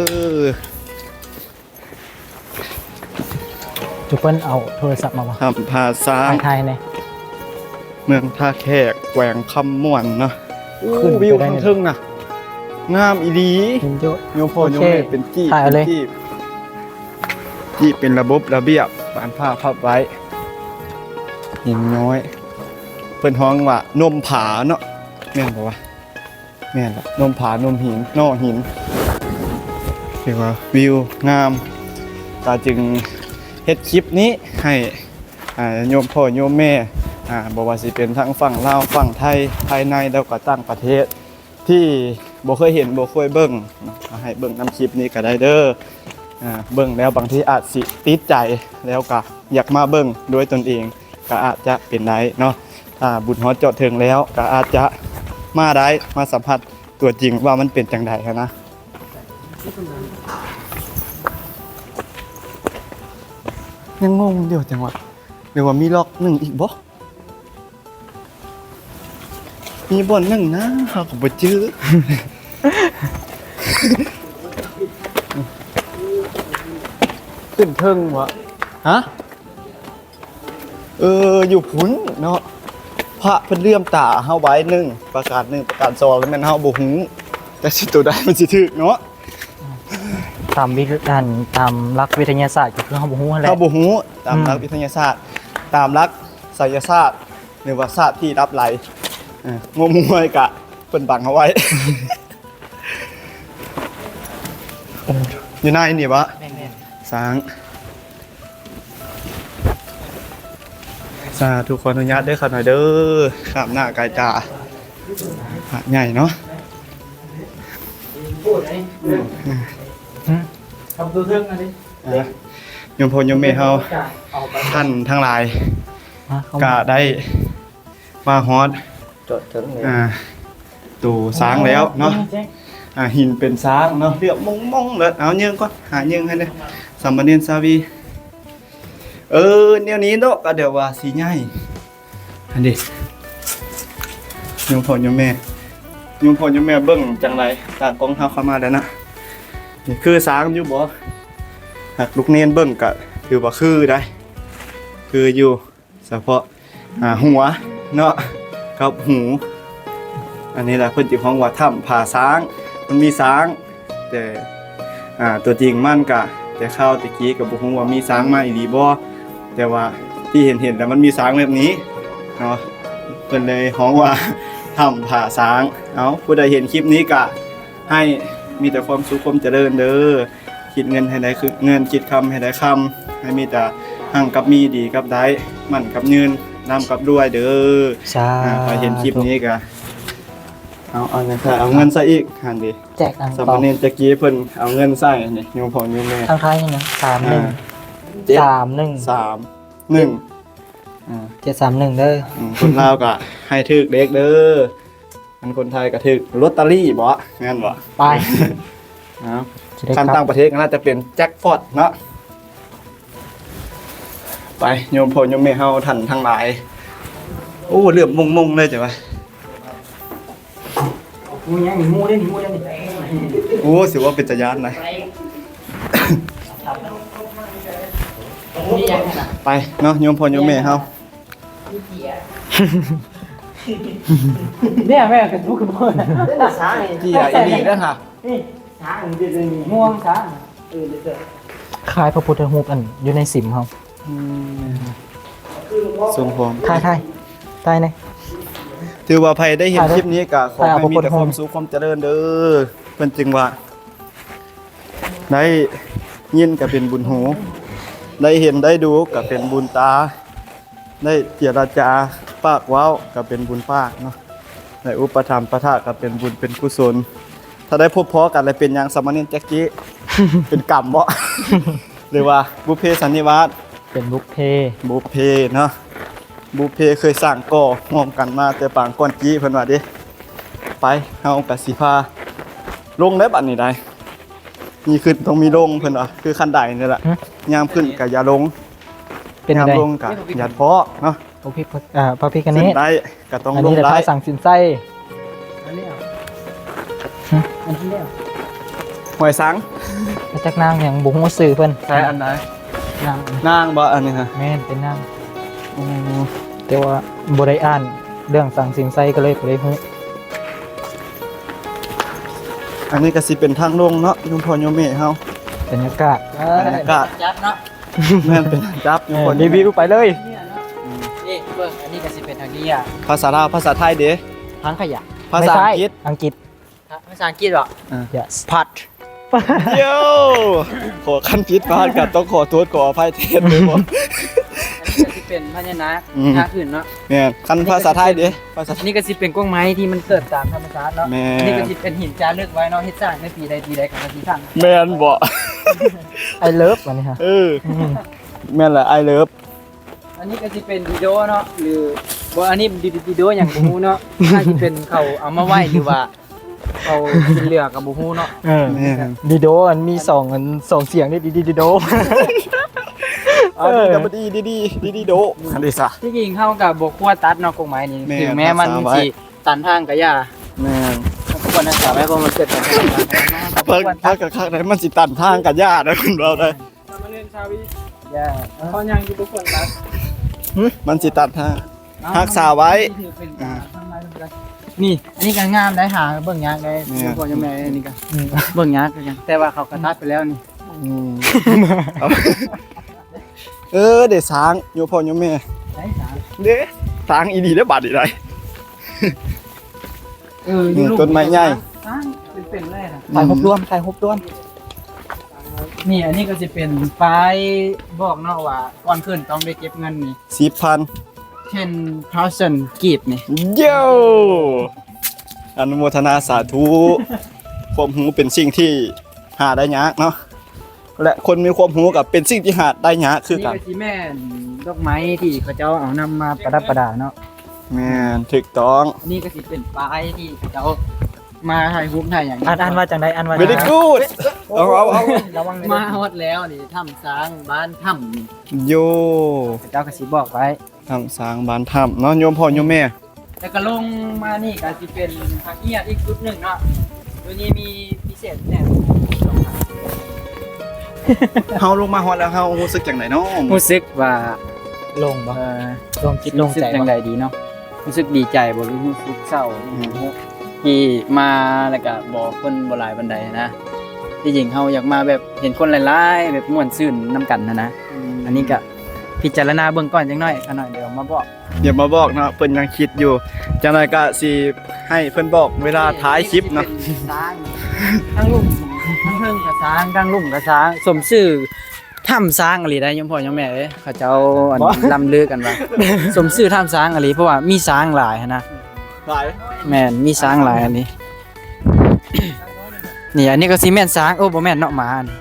ຈຸເພິ່ນເອົາໂທລະສັບມາບໍ່? ຖ້ຳຜາຊ້າງ ຖ່າຍໃຫ້ແດ່. ເມືອງທ່າແຂກ ແຂວງຄຳມ່ວນເນາະ. ໂອ້ ວິວທາງເທິງນະ ງາມອີ່ຫຼີ. ໂຍມພໍ່ໂຍມແມ່ ເປັນກີບ ເປັນກີບ ກີບເປັນລະບົບລະບຽບ ປານຜ້າພັບໄວ້. ຫີນຍ້ອຍ ເພິ່ນຮ້ອງວ່ານົມຜາເນາະ ແມ່ນບໍ່ວະ? ແມ່ນລະ ນົມຜາ ນົມຫີນ ໜໍ່ຫີນ. ຖືວ່າວິວງາມ ກໍຈຶ່ງເຮັດຄລິບນີ້ໃຫ້ ອ່າ ໂຍມພໍ່ໂຍມແມ່ ອ່າ ບໍ່ວ່າຊິເປັນທາງຝັ່ງລາວ ຝັ່ງໄທ ພາຍໃນ ແລ້ວກໍຕ່າງປະເທດ ທີ່ບໍ່ເຄີຍເຫັນ ບໍ່ເຄີຍເບິ່ງເນາະ ກໍໃຫ້ເບິ່ງນຳຄລິບນີ້ກໍໄດ້ເດີ. ອ່າ ເບິ່ງແລ້ວບາງທີອາດຊິຕິດໃຈ ແລ້ວກໍຢາກມາເບິ່ງດ້ວຍຕົນເອງ ກໍອາດຈະເປັນໄດ້ເນາະ. ຖ້າບຸນຮອດຈອດເຖິງແລ້ວ ກໍອາດຈະມາໄດ້ ມາສຳຜັດຕົວຈິງວ່າມັນເປັນຈັ່ງໃດຫັ້ນນະ. ຍັງງົງຢູ່ ຈັງຫວະ ຫຼືວ່າມີລັອກໜຶ່ງອີກບໍ່? ມີບ່ອນໜຶ່ງນະ ເຮົາກໍບໍ່ຈື່. ຂຶ້ນເທິງວະ? ຮະ? ເອີ ຢູ່ພຸ້ນເນາະ ພະເພິ່ນເຫຼື້ອມຕາເຮົາໄວ້ໜຶ່ງ ປະການໜຶ່ງ ປະການສອງ ແລ້ວແມ່ນເຮົາບໍ່ຮູ້ ແຕ່ຊິໂຕໃດມັນຊິຖືກເນາະ. ຕາມວິ ອັນ ຕາມຫຼັກວິທະຍາສາດກໍຄືເຮົາບໍ່ຮູ້ຫັ້ນແຫຼະ ເຮົາບໍ່ຮູ້ຕາມຫຼັກ ອືມ ວິທະຍາສາດ ຕາມຫຼັກໄສຍະສາດ ຫຼືວ່າສາດທີ່ລັບໄຫຼ ເອີ ງົມງວຍກະເພິ່ນບັງເຮົາໄວ້. ຢູ່ໃນນີ້ບໍ່? ແມ່ນໆ ຊ້າງ. ສາທຸ ຂໍອະນຸຍາດເດີຂ້ານ້ອຍເດີ ຂ້າມໜ້າກາຍຕາ ພະໃຫຍ່ເນາະ. ອືມ ທຳໂຕເທິງອັນນີ້ ໂຍມພໍ່ໂຍມແມ່ເຮົາ ທ່ານທັງຫຼາຍ ມາເຂົ້າມາ ກະໄດ້ ມາຮອດ ຈອດເຖິງແລ້ວ ອ່າ ໂຕຊ້າງແລ້ວເນາະ. ອ່າ ຫີນເປັນຊ້າງເນາະ ເຫຼື້ອມມົງໆເລີຍ. ເອົາ ເຍີ້ງກ່ອນ ຫາເຍີ້ງໃຫ້ແດ່ ສາມະເນນສາວີ. ເອີ ແນວນີ້ເນາະ ກໍດຽວວ່າຊິໃຫຍ່ ອັນນີ້ ໂຍມພໍ່ໂຍມແມ່ ໂຍມພໍ່ໂຍມແມ່ເບິ່ງຈັ່ງໃດ? ຕາກ້ອງເຮົາເຂົ້າມາແລ້ວນະ ນີ້ຄືຊ້າງຢູ່ບໍ່? ຫາກລູກເນນເບິ່ງກໍຖືວ່າຄືໄດ໋ ຄືຢູ່ ສະເພາະ ອ່າ ຫົວເນາະ ກັບຫູ. ອັນນີ້ລະເພິ່ນຈຶ່ງຮ້ອງວ່າຖ້ຳຜາຊ້າງ ມັນມີຊ້າງ ແຕ່ ອ່າ ຕົວຈິງມັນກະ ແຕ່ຄາວແຕ່ກີ້ກໍບໍ່ຮູ້ວ່າມີຊ້າງມາອີ່ຫຼີບໍ່ ແຕ່ວ່າທີ່ເຫັນໆແລ້ວມັນມີຊ້າງແບບນີ້ເນາະ ເພິ່ນເລີຍຮ້ອງວ່າຖ້ຳຜາຊ້າງ. ເອົາ ຜູ້ໃດເຫັນຄລິບນີ້ກະ ໃຫ້ມີແຕ່ຄວາມສຸກຄວາມຈະເລີນເດີ ຄິດເງິນໃຫ້ໄດ້ເງິນ ຄິດຄຳໃຫ້ໄດ້ຄຳ ໃຫ້ມີແຕ່ຮັ່ງກັບມີ ດີກັບໄດ້ ໝັ້ນກັບຍືນ ລ່ຳກັບລວຍເດີ. ສາທຸ ອ່າ ໃຜເຫັນຄລິບນີ້ກະ ເອົາ ເອົາຫຍັງຊະ ເອົາເງິນໃສ່ອີກ ຫັ້ນເດ ແຈກອັງ ສາມະເນນຈັກກີ້ເພິ່ນເອົາເງິນໃສ່ນີ້ ໂຍມພໍ່ໂຍມແມ່ ທາງໄທນີ້ນະ ສາມໜຶ່ງ ອ່າ ເຈັດ ສາມໜຶ່ງ ສາມໜຶ່ງ ອ່າ ເຈັດສາມໜຶ່ງເດີ. ອືມ ຄົນລາວກະໃຫ້ຖືກເລກເດີ ອັນຄົນໄທກໍຖືກລອດຕະລີບໍ່ ແມ່ນບໍ່? ໄປ ເອົາ ຄັນຕ່າງປະເທດກໍໜ້າຈະເປັນແຈັກພອດເນາະ. ໄປ ໂຍມພໍ່ໂຍມແມ່ເຮົາທ່ານທັງຫຼາຍ ໂອ້ ເຫຼື້ອມມົງໆເລີຍ ເຈົ້າວ່າ ໝູຍັງ ໝູເດ້ ໝູເດ້. ໂອ້ ຊິວ່າເປັນຕາຢ້ານໃດ. ໄປເນາະ ໂຍມພໍ່ໂຍມແມ່ເຮົາ ແມ່ ແມ່ກະທຸກຄົນ ເຈົ້ຍອີ່ຫຼີເດີຫະ ນີ້ຊ້າງ ນີ້ງ່ວງຊ້າງ ເອີ ເດີ ຄ້າຍພະພຸດທະຮູບອັນຢູ່ໃນສິມເຮົາ. ອືມ ຊົງພ້ອມ ຖ່າຍ ຖ່າຍ ຖ່າຍແດ່. ຖືວ່າໃຜໄດ້ເຫັນຄລິບນີ້ກະຂໍໃຫ້ມີແຕ່ຄວາມສຸກຄວາມຈະເລີນເດີ ເພິ່ນຈຶ່ງວ່າ ໄດ້ຍິນກໍເປັນບຸນຫູ ໄດ້ເຫັນໄດ້ດູກໍເປັນບຸນຕາ ໄດ້ເຈລະຈາປາກເວົ້າກໍເປັນບຸນປາກເນາະ ໄດ້ອຸປະຖຳປະຖະກໍເປັນບຸນເປັນກຸສົນ. ຖ້າໄດ້ພົບພໍ້ກັນແລ້ວເປັນຫຍັງ ສາມະເນນຈັກກີ້? ເປັນກຳບໍ ຫຼືວ່າບຸບເພສັນນິວາດ? ເປັນບຸບເພ ບຸບເພເນາະ ບຸບເພເຄີຍສ້າງກໍ່ຮ່ວມກັນມາແຕ່ປາງກ່ອນກີ້ ເພິ່ນວ່າເດ້. ໄປ ເຮົາກໍຊິພາລົງແລ້ວບັດນີ້ໄດ໋ ມີຂຶ້ນຕ້ອງມີລົງ ເພິ່ນວ່າ ຄືຂັ້ນໄດນີ້ແຫຼະ ຫຶ ຍາມຂຶ້ນກໍຢ່າລົງ ເປັນ ຍາມລົງກໍຢ່າທໍ້ເນາະ. ພະພິກ ອ່າ ພະພິກເນດ ຂຶ້ນໄດ້ກໍຕ້ອງລົງໄດ້ ອັນນີ້ແຫຼະ ທ້າວສັງສິນໄຊ ຫຶ ອັນນີ້ແຫຼະ ຫວຍສັງ ມາຈາກນາງຫຍັງ ບໍ່ຮູ້ຊື່ເພິ່ນ. ໃສ ອັນໃດ? ນາງ ນາງບໍ່ ອັນນີ້ນະ? ແມ່ນ ເປັນນາງ. ໂອ້ ແຕ່ວ່າບໍ່ໄດ້ອ່ານເລື່ອງສັງສິນໄຊ ກໍເລີຍບໍ່ໄດ້ຮູ້. ອັນນີ້ກໍຊິເປັນທາງລົງເນາະ ໂຍມພໍ່ໂຍມແມ່ເຮົາ ບັນຍາກາດ ບັນຍາກາດຈັບເນາະ. ແມ່ນ ເປັນຈັບຢູ່ ເອີ ຄົນ ຣີວິວໄປເລີຍ. ອືມ ນີ້ເບິ່ງ ອັນນີ້ກໍຊິເປັນທາງນີ້ອະ ພາສາລາວ ພາສາໄທເດ? ຖັງຂະຫຍະ ພາສາອັງກິດ ອັງກິດ ພາສາອັງກິດເບາະ? ເອີ ເຢສ ພັດ ໂຢ ຂໍ ຄັນຜິດພາດກໍຕ້ອງຂໍໂທດຂໍອະໄພແທນເດີເບາະ. ອັນນີ້ກໍຊິເປັນພະຍານາກ ອືມ ທາງອື່ນເນາະ. ແມ່ນ ຄັນພາສາໄທເດ? ພາສາ ອັນນີ້ກໍຊິເປັນກວງໄມ້ທີ່ມັນເກີດຕາມທຳມະຊາດເນາະ. ແມ່ນ ອັນນີ້ກໍຊິເປັນຫີນຈາລຶກໄວ້ເນາະ ເຮັດສ້າງໃນປີໃດປີໃດກໍວ່າຊິສ້າງ. ແມ່ນເບາະ? I love ອັນນີ້ຮະ ເອີ ອືມ ແມ່ນແຫຼະ I love. ອັນນີ້ກໍຊິເປັນດີໂດເນາະ ຫຼື ບໍ່ ອັນນີ້ດີ ດີໂດຫຍັງບໍ່ຮູ້ເນາະ ອາດຊິເປັນເຂົາເອົາມາໄວ້ ຫຼືວ່າເຂົາກິນເຫຼືອກໍບໍ່ຮູ້ເນາະ. ເອີ ແມ່ນ ດີໂດ ອັນມີສອງ ອັນ ສອງສຽງນີ້ ດີ ດີ ດີໂດ. ເອີ ມັນກໍບໍ່ດີ ດີໆ ດີໆ ໂດະ ອັນນີ້ຊະ ທີ່ຈິງເຮົາກໍບໍ່ຄວນຕັດເນາະ ກົກໄມ້ນີ້ ແມ່ນ ເຖິງແມ້ມັນ ຮັກສາໄວ້ ຊິຕັນທາງກະຢ່າ ແມ່ນ ຄວນຮັກສາໄວ້ ເພາະມັນເກີດຈາກ ເພິ່ນ ພາກະຄັກໃດ ມັນຊິຕັນທາງກະຢ່າໄດ໋ ເພິ່ນເວົ້າໄດ໋ ສາມະເນນຊາວີ ຢ່າ ເອີ ເຂົາຍັງຢູ່ບໍ່ຄວນຕັດ ຫຶ ມັນຊິຕັນທາງ ເອົາ ຮັກສາໄວ້ ນີ້ຖືເປັນ ອ່າ ທາງໃນເພິ່ນກໍ ນີ້ ອັນນີ້ກໍງາມໄດ໋ ຫາເບິ່ງຍາກໄດ໋ ແມ່ນ ພໍ່ແມ່ ອັນນີ້ກໍ ອືມ ເບິ່ງຍາກຄືກັນ ແຕ່ວ່າເຂົາກໍຕັດໄປແລ້ວນີ້ ອືມ ເອີ ເດ້ຊ້າງ ໂຍມພໍ່ໂຍມແມ່ ໃສຊ້າງ ເດ້ຊ້າງອີ່ຫຼີເດ້ ບາດນີ້ໄດ໋ ເອີ ນີ້ ຢູ່ລຸ່ມ ຕົ້ນໄມ້ໃຫຍ່ ຊ້າງເປັນໆ ເລີຍນະ ອືມ ຖ່າຍຮູບລວມ ຖ່າຍຮູບລວມ ນີ້ ອັນນີ້ກໍຊິເປັນປ້າຍບອກເນາະວ່າ ກ່ອນຂຶ້ນຕ້ອງໄດ້ເກັບເງິນນີ້ ສິບພັນ ເທັນທາວຊັນກີບນີ້ ໂຢ ອະນຸໂມທະນາສາທຸ ຄວາມຮູ້ເປັນສິ່ງທີ່ຫາໄດ້ຍາກເນາະ ແລະ ຄົນມີຄວາມຮູ້ກໍເປັນສິ່ງທີ່ຫາໄດ້ຍາກຄືກັນ ນີ້ກໍຊິແມ່ນດອກໄມ້ທີ່ເຂົາເຈົ້າເອົານຳມາປະດັບປະດາເນາະ ແມ່ນ ຖືກຕ້ອງ ນີ້ກໍຊິເປັນປ້າຍທີ່ເຂົາເຈົ້າມາຖ່າຍຮູບຖ່າຍຫຍັງ ອ່ານ ອ່ານວ່າຈັ່ງໃດ ອ່ານວ່າ very good ເອົາ ເອົາ ເອົາ ລະວັງ ມາຮອດແລ້ວນີ້ ຖ້ຳຊ້າງບ້ານຖ້ຳນີ້ ໂຢ ເຂົາເຈົ້າກໍຊິບອກໄວ້ ຖ້ຳຊ້າງບ້ານຖ້ຳເນາະ ໂຍມພໍ່ໂຍມແມ່ ແລ້ວກໍລົງມານີ້ກໍຊິເປັນພາກງຽດອີກຈຸດໜຶ່ງເນາະ ໂດຍນີ້ມີພິເສດແດ່ ເຮົາລົງມາຮອດແລ້ວ ເຮົາຮູ້ສຶກຈັ່ງໃດເນາະ? ຮູ້ສຶກວ່າໂລ່ງບໍ່? ເອີ ໂລ່ງຈິດໂລ່ງໃຈບໍ່? ຮູ້ສຶກຈັ່ງໃດດີເນາະ? ຮູ້ສຶກດີໃຈບໍ່ ຫຼືຮູ້ສຶກເສົ້າ? ອືມ ທີ່ມາແລ້ວກໍບໍ່ ຄົນບໍ່ຫຼາຍປານໃດນະ ທີ່ຈິງເຮົາຢາກມາແບບເຫັນຄົນຫຼາຍໆ ແບບມ່ວນຊື່ນນຳກັນຫັ້ນນະ ອືມ ອັນນີ້ກໍພິຈາລະນາເບິ່ງກ່ອນຈັກໜ້ອຍ ຂ້ານ້ອຍດຽວມາບອກ ດຽວມາບອກເນາະ ເພິ່ນຍັງຄິດຢູ່ ຈັກໜ້ອຍກໍຊິໃຫ້ເພິ່ນບອກເວລາທ້າຍຄລິບເນາະ ນີ້ເປັນຊ້າງ ທັງລຸ່ມ ທັງເທິງກໍຊ້າງ ທັງລຸ່ມກໍຊ້າງ ສົມຊື່ ຖ້ຳຊ້າງອີ່ຫຼີໄດ໋ ໂຍມພໍ່ໂຍມແມ່ເອີຍ ເຂົາເຈົ້າ ອັນ ລ່ຳລືກັນວ່າ ສົມຊື່ຖ້ຳຊ້າງອີ່ຫຼີ ເພາະວ່າມີຊ້າງຫຼາຍຫັ້ນນະ ຫຼາຍ ແມ່ນ ມີຊ້າງຫຼາຍອີ່ຫຼີ ນີ້ ອັນນີ້ກໍຊິແມ່ນຊ້າງ ໂອ້ ບໍ່ແມ່ນເນາະ ໝານີ້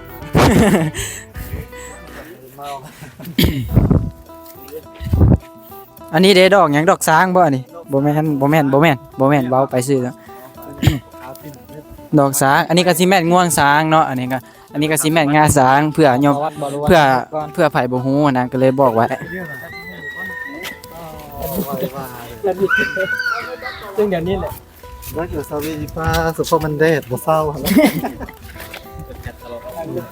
ອັນນີ້ເດ້ ດອກຫຍັງ? ດອກຊ້າງບໍ່ອັນນີ້? ບໍ່ແມ່ນ ບໍ່ແມ່ນ ບໍ່ແມ່ນ ບໍ່ແມ່ນ ເວົ້າໄປຊື່ເນາະ ດອກຊ້າງ ອັນນີ້ກໍຊິແມ່ນງວງຊ້າງເນາະ ອັນນີ້ກໍ ອັນນີ້ກໍຊິແມ່ນງາຊ້າງ ເພື່ອຍອມ ເພື່ອ ເພື່ອໃຜບໍ່ຮູ້ນະ ກໍເລີຍບອກໄວ້ ຈັ່ງແບບນີ້ແຫຼະ ແລ້ວຢູ່ສະວີປາ ສຸພາບມັນແດດບໍ່ເຊົາຫັ້ນແຫຼະ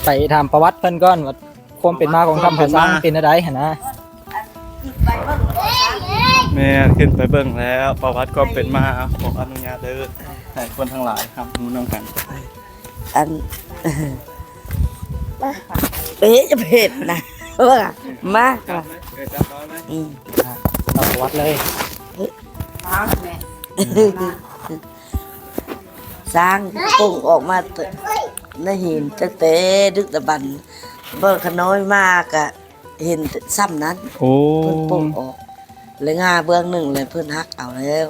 ໄປຖາມປະຫວັດເພິ່ນກ່ອນວ່າ ຄວາມເປັນມາຂອງຖ້ຳຜາຊ້າງເປັນແນວໃດຫັ້ນນະ ແມ່ນ ຂຶ້ນໄປເບິ່ງແລ້ວ ປະຫວັດຄວາມເປັນມາ ຂໍອະນຸຍາດເດີ ໃຫ້ຄົນທັງຫຼາຍຮັບຮູ້ນຳກັນ ອັນ ເອະ ເພັດນະ ມາ ອືມ ເອົາປະຫວັດເລີຍ ຊ້າງປົງອອກມາ ໃນຫີນຕັ້ງແຕ່ດຶກດຳບັນ ເບິ່ງຂະນ້ອຍມາກະ ເຫັນຊ່ຳນັ້ນ ໂອ້ ເພິ່ນປົງອອກ ແລະ ງາເບື້ອງໜຶ່ງ ແລະ ເພິ່ນຫັກເອົາແລ້ວ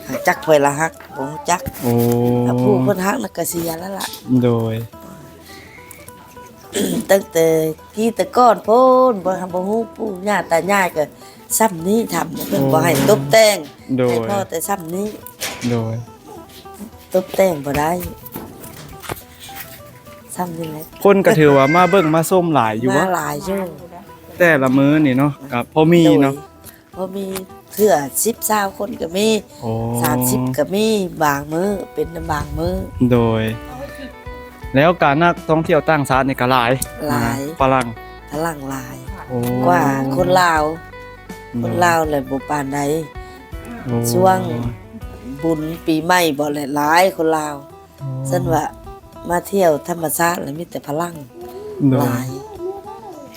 ຫາກຈັກໃຜລະຫັກ ບໍ່ຮູ້ຈັກ ໂອ້ ແລະ ຜູ້ເພິ່ນຫັກນັ້ນກະເສຍແລ້ວລະ ໂດຍ ຕັ້ງແຕ່ກີ້ແຕ່ກ່ອນພຸ້ນ ບໍ່ ບໍ່ຮູ້ ປູ່ຍ່າຕາຍາຍກະຊ່ຳນີ້ ຖ້ຳເພິ່ນ ໂອ້ ບໍ່ໃຫ້ຕົບແຕ່ງ ໂດຍ ໃຫ້ພໍແຕ່ຊ່ຳນີ້ ໂດຍ ຕົບແຕ່ງບໍ່ໄດ້ ຊ່ຳນີ້ແຫຼະ ຄົນກໍຖືວ່າມາເບິ່ງມາຊົມຫຼາຍຢູ່ ມາຫຼາຍຢູ່ ແຕ່ລະມື້ນີ້ເນາະ ກໍພໍມີເນາະ ໂດຍ ພໍມີ ເທື່ອສິບ ຊາວຄົນກໍມີ ໂອ້ ສາມສິບກໍມີ ບາງມື້ ເປັນນຳບາງມື້ ໂດຍ ແລ້ວກໍນັກທ່ອງທ່ຽວຕ່າງຊາດນີ້ກໍຫຼາຍ ຫຼາຍ ຝຣັ່ງ ຝຣັ່ງຫຼາຍ ໂອ້ ກວ່າຄົນລາວ ໂດຍ ຄົນລາວແຫຼະບໍ່ປານໃດ ໂອ້ ຊ່ວງບຸນປີໃໝ່ບໍ່ແຫຼະ ຫຼາຍຄົນລາວ ອໍ ຊັ້ນວ່າມາທ່ຽວທຳມະຊາດແລ້ວມີແຕ່ຝຣັ່ງ ໂດຍ ຫຼາຍ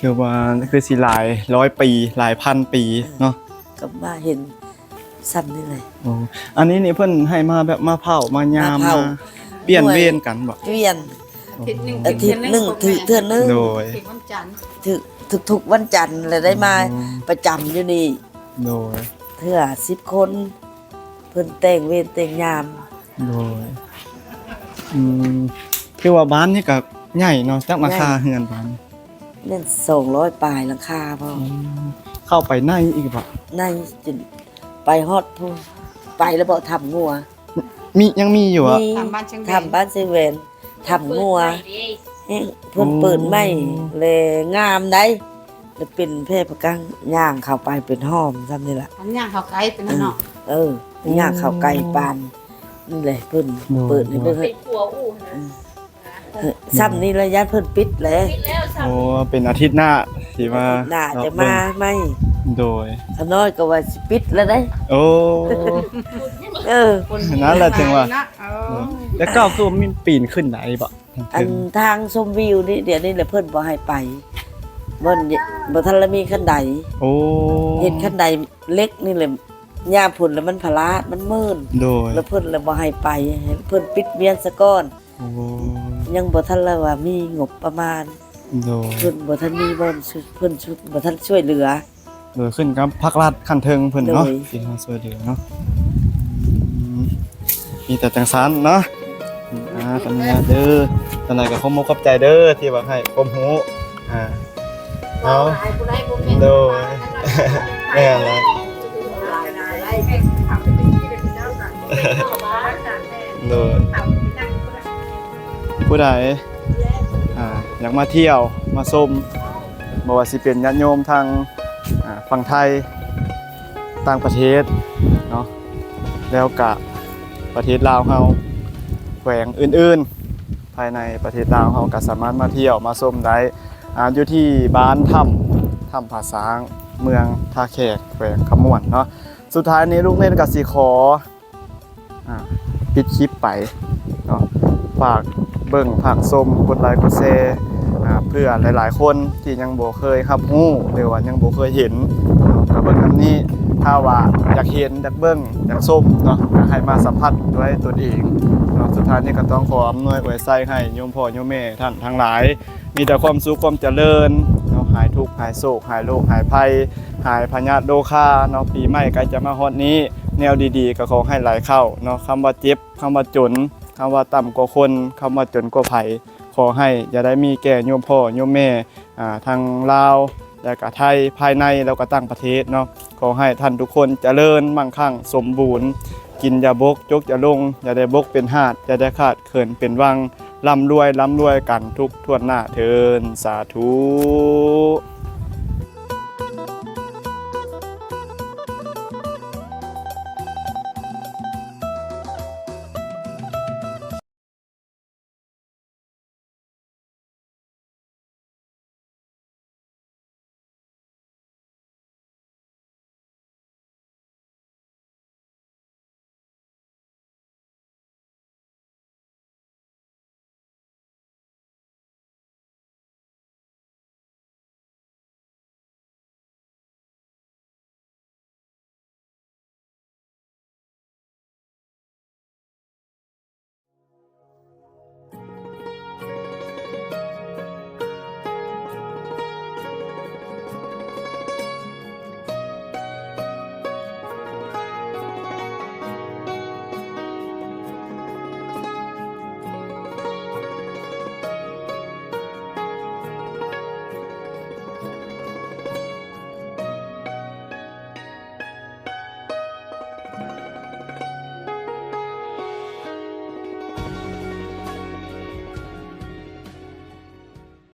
ຖືວ່າຄືຊິຫຼາຍຮ້ອຍປີ ຫຼາຍພັນປີເນາະ ເອີ ກໍມາເຫັນຊ່ຳນີ້ແຫຼະ ໂອ້ ອັນນີ້ນີ້ເພິ່ນໃຫ້ມາແບບມາເຝົ້າມາຍາມ ມາເຝົ້າ ມາປ່ຽນເວນກັນບໍ່? ປ່ຽນ ໂອ້ ອາທິດໜຶ່ງຖືກເທື່ອໜຶ່ງ ໂດຍ ຖືກວັນຈັນ ຖືກທຸກໆວັນຈັນ ແລ້ວໄດ້ມາ ອໍ ປະຈຳຢູ່ນີ້ ໂດຍ ເທື່ອສິບຄົນ ເພິ່ນແຕ່ງເວນແຕ່ງຍາມ ໂດຍ ອືມ ຄືວ່າບ້ານນີ້ກໍໃຫຍ່ເນາະ ຈັກຫຼັງຄາ ໃຫຍ່ ເຮືອນບ້ານ ແມ່ນສອງຮ້ອຍປາຍຫຼັງຄາພໍ ອືມ ເຂົ້າໄປໃນອີກບໍ່? ໃນຈົນໄປຮອດພຸ້ນ ໄປແລ້ວບໍ່ ຖ້ຳງົວ ມີ ຍັງມີຢູ່ບໍ? ມີ ຖ້ຳບ້ານຊຽງແຫວນ ຖ້ຳບ້ານຊຽງແຫວນ ຖ້ຳງົວ ເພິ່ນເປີດໃໝ່ ແລະງາມໃດ໋ ແລະເປັນແພປະກັງ ຍ່າງເຂົ້າໄປເປັນຫ້ອມຊ່ຳນີ້ລະ ອັນຍ່າງເຂົ້າໄກເປັນເນາະ ເອີ ຍ່າງເຂົ້າໄກປານ ນີ້ແຫຼະເພິ່ນເປີດໃຫ້ເບິ່ງ ເປັນຂົວອູ່ຫັ້ນນະ ອືມ ຊ່ຳນີ້ລະຢ້ານເພິ່ນປິດແຫຼະ ໂອ້ ເປັນອາທິດໜ້າຊິມາ ອາທິດໜ້າຈະມາໃໝ່ ໂດຍ ຂ້ານ້ອຍກໍວ່າຊິປິດແລ້ວເດ້ ໂອ້ ເອີ ນັ້ນລະຈຶ່ງວ່າ ເອີ ແລ້ວເຈົ້າຄືມີປີນຂຶ້ນໄດ້ບໍ? ອັນທາງຊົມວິວນີ້ ດຽວນີ້ລະເພິ່ນບໍ່ໃຫ້ໄປ ບໍ່ ບໍ່ທັນລະມີຄັນໄດ ໂອ້ ເຮັດຄັນໄດເຫຼັກນີ້ແຫຼະ ຍາມພຸ້ນລະມັນພະລາດ ມັນມື່ນ ໂດຍ ລະເພິ່ນລະບໍ່ໃຫ້ໄປ ໃຫ້ເພິ່ນປິດວຽນສາກ່ອນ ໂອ້ ຍັງບໍ່ທັນລະວ່າມີງົບປະມານ ໂດຍ ເພິ່ນບໍ່ທັນມີບ່ອນ ເພິ່ນບໍ່ທັນຊ່ວຍເຫຼືອ ໂດຍ ຂຶ້ນກັບພາກລັດຂັ້ນເທິງເພິ່ນເນາະ ໂດຍ ທີ່ເຮົາຊ່ວຍເຫຼືອເນາະ ອືມ ມີແຕ່ຈັ່ງຊັ້ນເນາະ ອາ ຂອອະນຸຍາດເດີ ຈັ່ງໃດກໍຂໍຂອບໃຈເດີ ທີ່ວ່າໃຫ້ຄວາມຮູ້ ອາ ເອົາ ໂດຍ ແມ່ນລະ ໂດຍ ຜູ້ໃດ ອ່າ ຢາກມາທ່ຽວມາຊົມ ບໍ່ວ່າຊິເປັນຍາດໂຍມທາງ ອ່າ ຝັ່ງໄທ ຕ່າງປະເທດເນາະ ແລ້ວກະປະເທດລາວເຮົາ ແຂວງອື່ນໆ ພາຍໃນປະເທດລາວເຮົາກະສາມາດມາທ່ຽວມາຊົມໄດ້ ອ່າ ຢູ່ທີ່ບ້ານຖ້ຳ ຖ້ຳຜາຊ້າງ ເມືອງທ່າແຂກ ແຂວງຄຳມ່ວນເນາະ. ສຸດທ້າຍນີ້ ລຸງເນັດກະຊິຂໍ ອ່າ ປິດຄລິບໄປເນາະ ຝາກເບິ່ງ ຝາກຊົມ ກົດໄລ ກົດແຊ ອ່າ ເພື່ອຫຼາຍໆຄົນທີ່ຍັງບໍ່ເຄີຍຮັບຮູ້ ຫຼືວ່າຍັງບໍ່ເຄີຍເຫັນເນາະ ກະເບິ່ງນຳນີ້ ຖ້າວ່າຢາກເຫັນ ຢາກເບິ່ງ ຢາກຊົມເນາະ ກະໃຫ້ມາສຳຜັດດ້ວຍຕົນເອງເນາະ. ສຸດທ້າຍນີ້ກະຕ້ອງຂໍອຳນວຍອວຍໄຊໃຫ້ໂຍມພໍ່ໂຍມແມ່ທ່ານທັງຫຼາຍ ມີແຕ່ຄວາມສຸກຄວາມຈະເລີນເນາະ ຫາຍທຸກຫາຍໂສກ ຫາຍໂລກຫາຍໄພ ຫາຍພະຍາດໂລຄາເນາະ. ປີໃໝ່ໃກ້ຈະມາຮອດນີ້ ແນວດີໆກໍຂໍໃຫ້ໄຫຼເຂົ້າເນາະ. ຄຳວ່າເຈັບ ຄຳວ່າຈົນ ຄຳວ່າຕ່ຳກວ່າຄົນ ຄຳວ່າຈົນກວ່າໄຜ ຂໍໃຫ້ຢ່າໄດ້ມີແກ່ໂຍມພໍ່ໂຍມແມ່ ອ່າ ທັງລາວ ແລະກະໄທ ພາຍໃນ ແລ້ວກະຕ່າງປະເທດເນາະ. ຂໍໃຫ້ທ່ານທຸກຄົນຈະເລີນ ມັ່ງຄັ່ງ ສົມບູນ ກິນຢ່າບົກ ຈົກຢ່າລົງ ຢ່າໄດ້ບົກເປັນຫາດ ຢ່າໄດ້ຂາດ ເຂີນເປັນວັງ ລ່ຳລວຍ ລ່ຳລວຍກັນທຸກຖ້ວນໜ້າເທີ້ນ ສາທຸ.